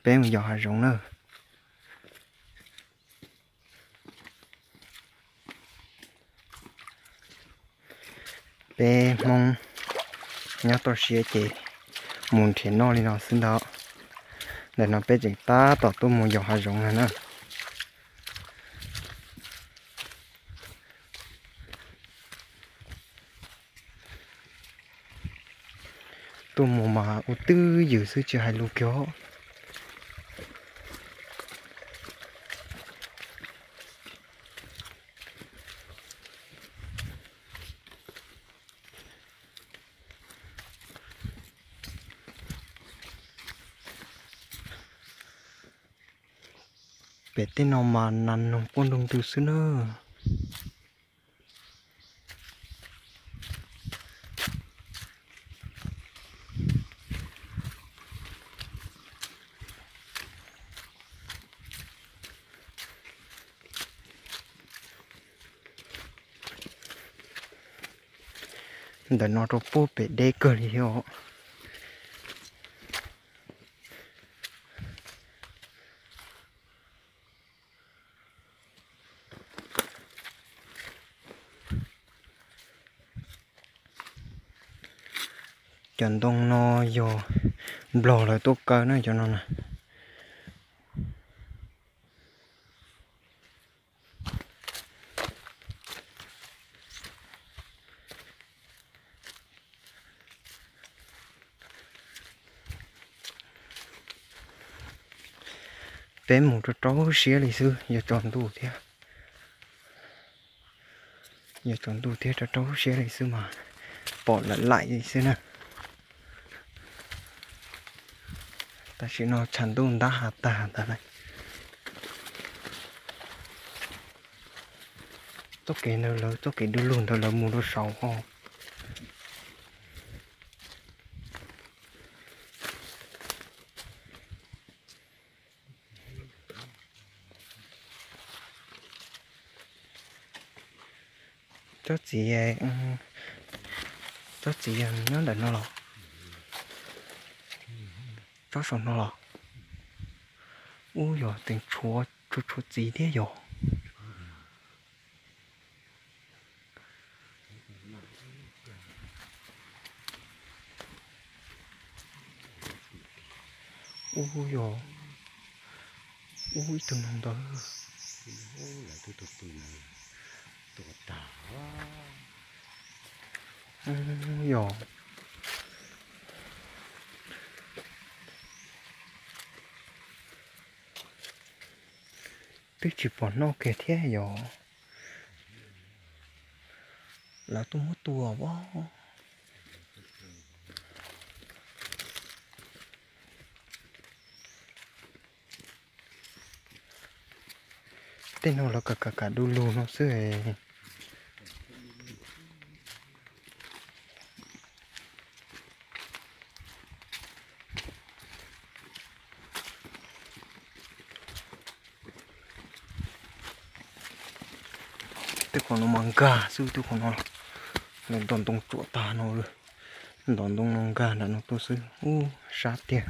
Peb mus yos hav zoov na. Peb Hmoob nyob toj siab ces mus nrhiav noj li no xwb ntag. Ntawm no peb tseem tab tom tuaj mus yos hav zoov no na. Tuaj mus mas ua twj ywm xwb tsis hais lus kiag. Pem tej no mas nas noog quaj nrug ntws xwb na. Ntawm no rau puag pem deb kawg li thiab os. Cov ntoo no yog nplog lawv tuaj kaw na cov no na. Peb mus rau rau siab li xwb, yuav tsaus ntuj thiab. Yuav tsaus ntuj thiab, rau rau siab li xwb mas pom lawm laim li xwb na. Tam sim no tshav ntuj ntab hav tag ntawd lawm. Txoj kev ntawd lawv txoj kev du lug ntawd lawv mus rau saud os. Tsob txiv, tsob txiv nyob ntawm no los? Tsob saum no los? Ub, yog teem tshuav tshuav txiv thiab yog. Ub, yog. Ub, ib tug noog ntawd. Yog. Twb tsis pom noj kiag thiab yog. Lawv tuaj muab tua as. Tej no lawv kam kam kam du lug no xwb. Tej qhov no mas nkag xwb, tej qhov no los nrov ntoo tsuam tag no. Nrov ntoo no nkag nram no tuaj xwb. Ub, sab tiag.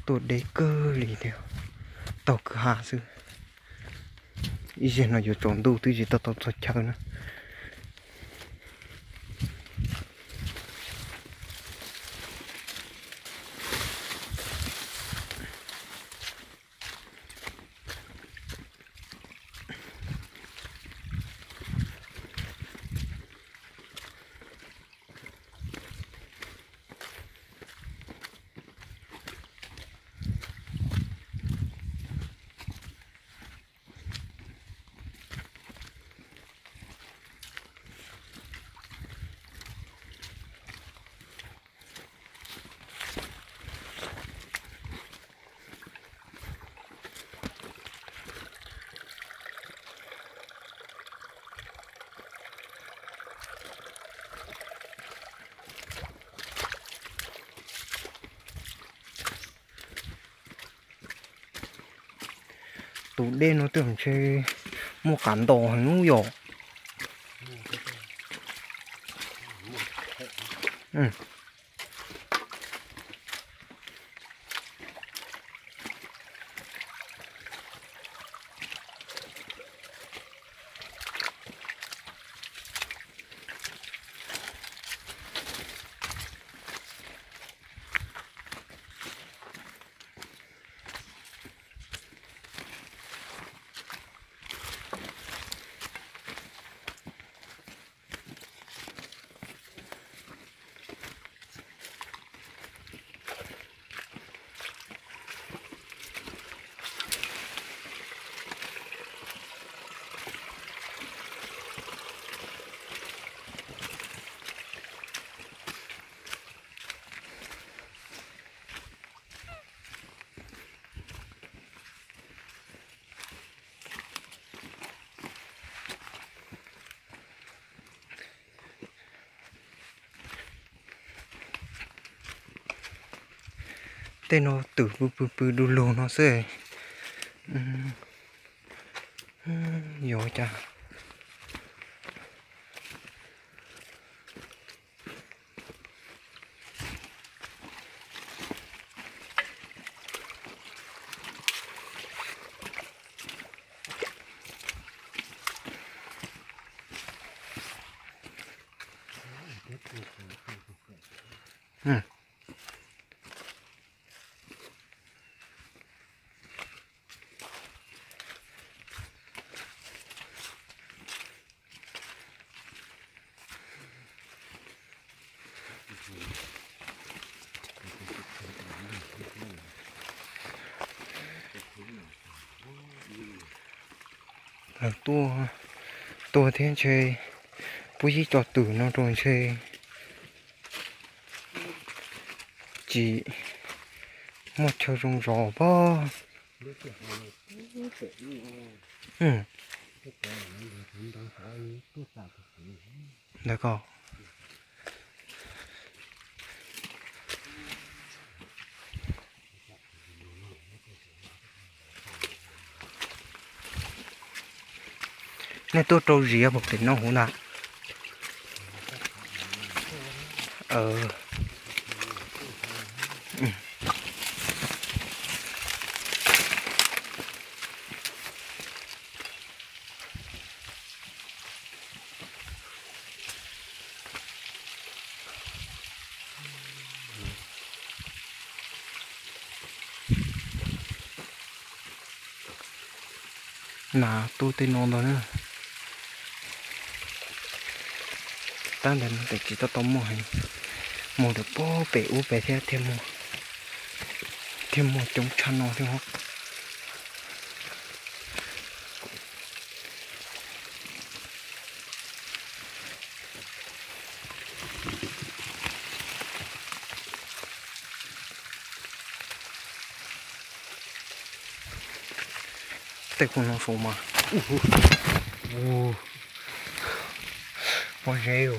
Tuaj deb kawg li thiab, taug kwj ha xwb. Ib zig no yuav tsaus ntuj twb tsis tau tau txog chaw na. Tus dej no twb ntshe muaj qav ntos heev yom. Ub, yog. Tej no twm pw pw pw du lug no xwb. Yuav cas. Lawv tuaj, tuaj thiab ntshe puab yeej cov twm no rau ntshe tsis muaj chaw zoo zov pob. Ntawd ko. Nej tuaj rau ziav puag pem no huv ntag. Nas tu tej no ntag na. Tab ntawd tes tsis tau tau muaj heev, mus ntawm puag pem ub pem thiab thiaj muaj, thiaj muaj coob tshaj no thiab. Tej qhov no saud mas, pob zeb,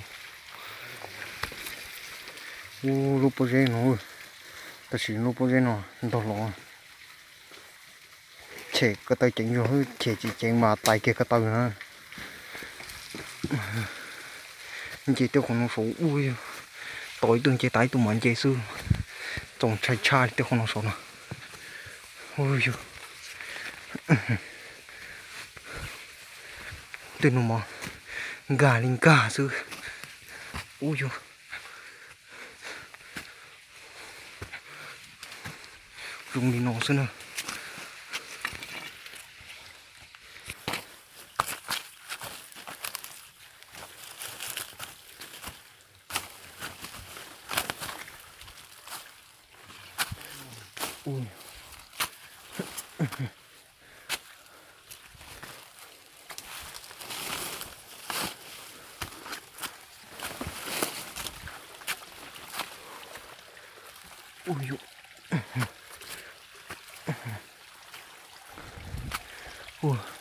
ub, lub pob zeb no, tab sis lub pob zeb no ntog los. Chem ko taw ceev zog, chem tsis ceev mas tais kiag ko taw na. Nce tej qhov no saud ub, tos ib tug nce tas ib tug mam nce xwb. Txaus ntshai tshaj li tej qhov no saud no. Ub yug, tej no mas nkag li nkag xwb. Ub yug, zoo li no xwb na.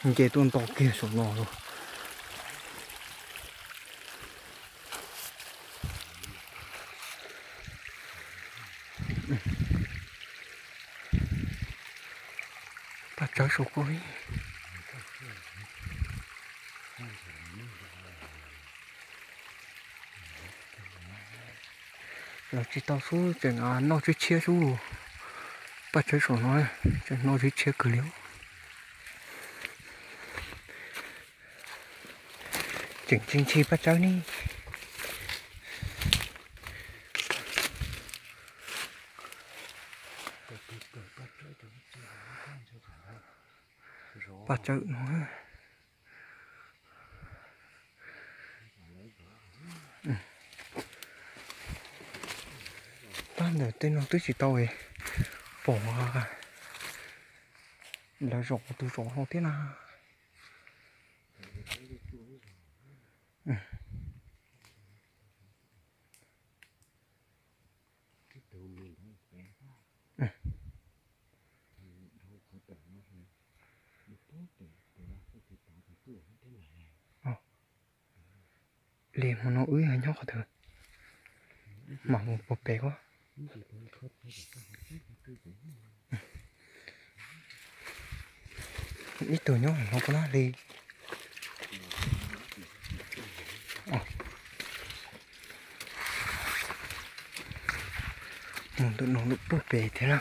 Nce tuaj nto kiag saum no lawm. Paj tsawb saum ko, los tsis tau xwb tseem noj tshiab tshiab xwb. Paj tsawb saum no tseem noj tshiab tshiab kawg li. Tseem tsis ntshis paj tsawb ne. Paj tsawb no. Tab ntawm tej no twb tsis tau pom lawv zov tus zov no thiab na. Li hmo no wb nyob qhov twg? Mam mus puag pem ko. Ib tug nyob no puas no li. Mus ntawm no lub puag pem thiab na.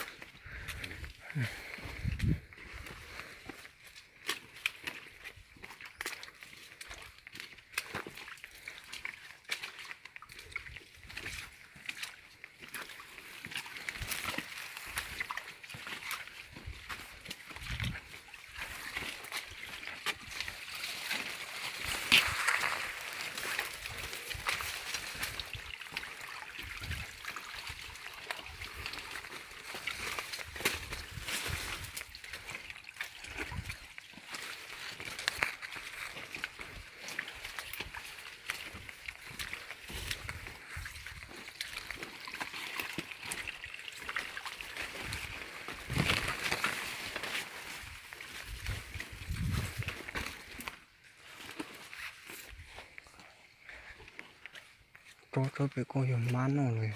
Tsob tsob pem ko yog mab noj los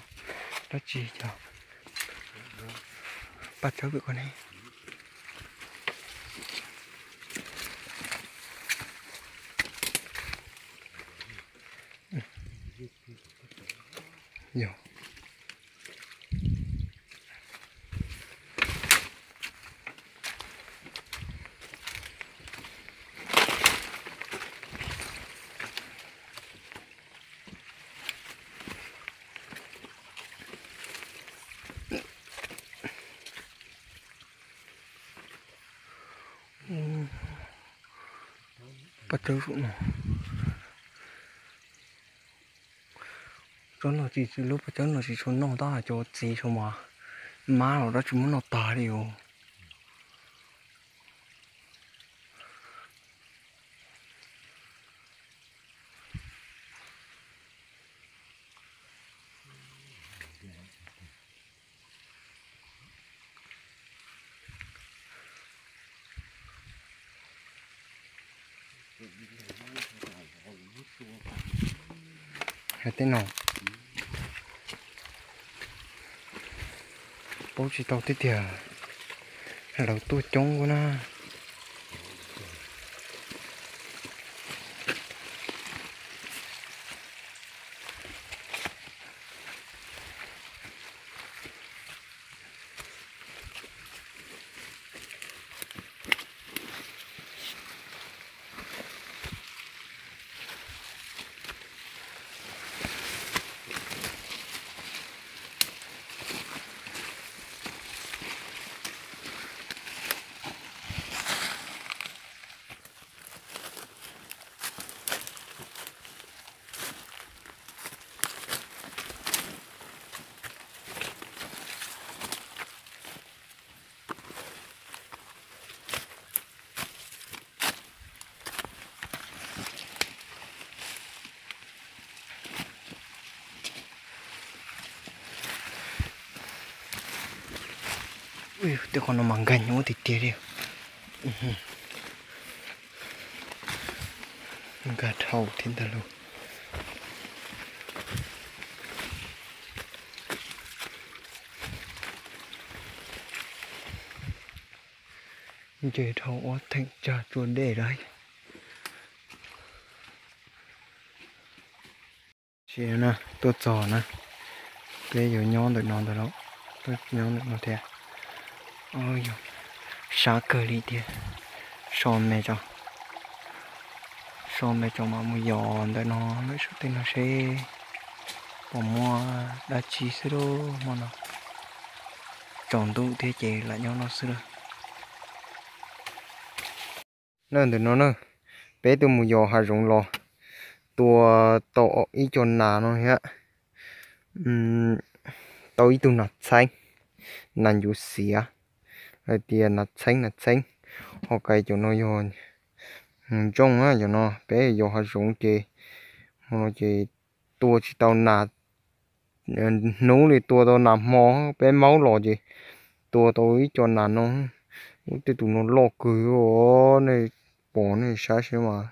dab tsi cov. Paj tsawb pem ko ne. Yog. Paj tsawb no. Tsob no tsis, lub paj tsawb no tsis tshua noj tab cov txiv saum mas mab los dab tsi muab noj tag li os. Hais tej no paub tsis tau tiag tiag, lawv tuaj coob ua na. Tej qhov no mas nkag nyuaj tiag tiag li. Nkag dhau thiab ntag lauj. Nce dhau ua theem tsag tsua dej lawm. Sim na, tuaj txog na, peb yuav nyob ntawm no ntag lauj, tuaj nyob ntawm no thiab. Sab kawg li thiab, so me tso, so me tso mam mus yos ntawm no lawm saum tej no seb puas muaj dab tsi xwb lauj hmo no. Tsaus ntuj thiab ces lam nyob no xwb lauj. Na ntawm no na, peb tuaj mus yos hav zoov los tua tau ib co nas no thiab, tau ib tug nas txheeb, nas ncuv xiav, hais tias nas txheeb nas txheeb. Ho kais cov no yog ntsooj na, cov no peb yos hav zoov ces, hmo no ces tua tsis tau nas, hnub li tua tau nas hmo, peb maub los ces tua tau ib co nas no. Ub, tej tus no loj kawg os, nej pom nej saib seb mas,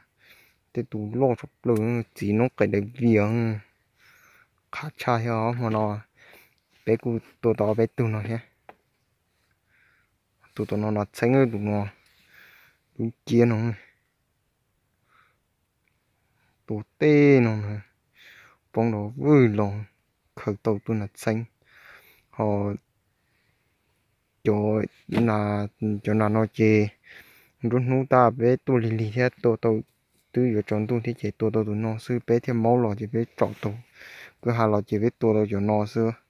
tej tus loj tshaj plaws, txiv noob qes daim vias, qab tshaj thiab hmo no. Peb kuj tua tau peb tug no thiab. Tus tom no nas txheeb, tus no Lub ciab no tua tej no na, poob los vwj los khaws tau tus nas txheeb. Ho cov, cov nas no ces nruab hnub tab peb tuaj lig lig thiab tua tau, twb yuav tsaus ntuj thiab ces tua tau tus no xwb, peb thiaj maub los ces peb tsom tau, kwj ha los ces peb tua tau cov no xwb.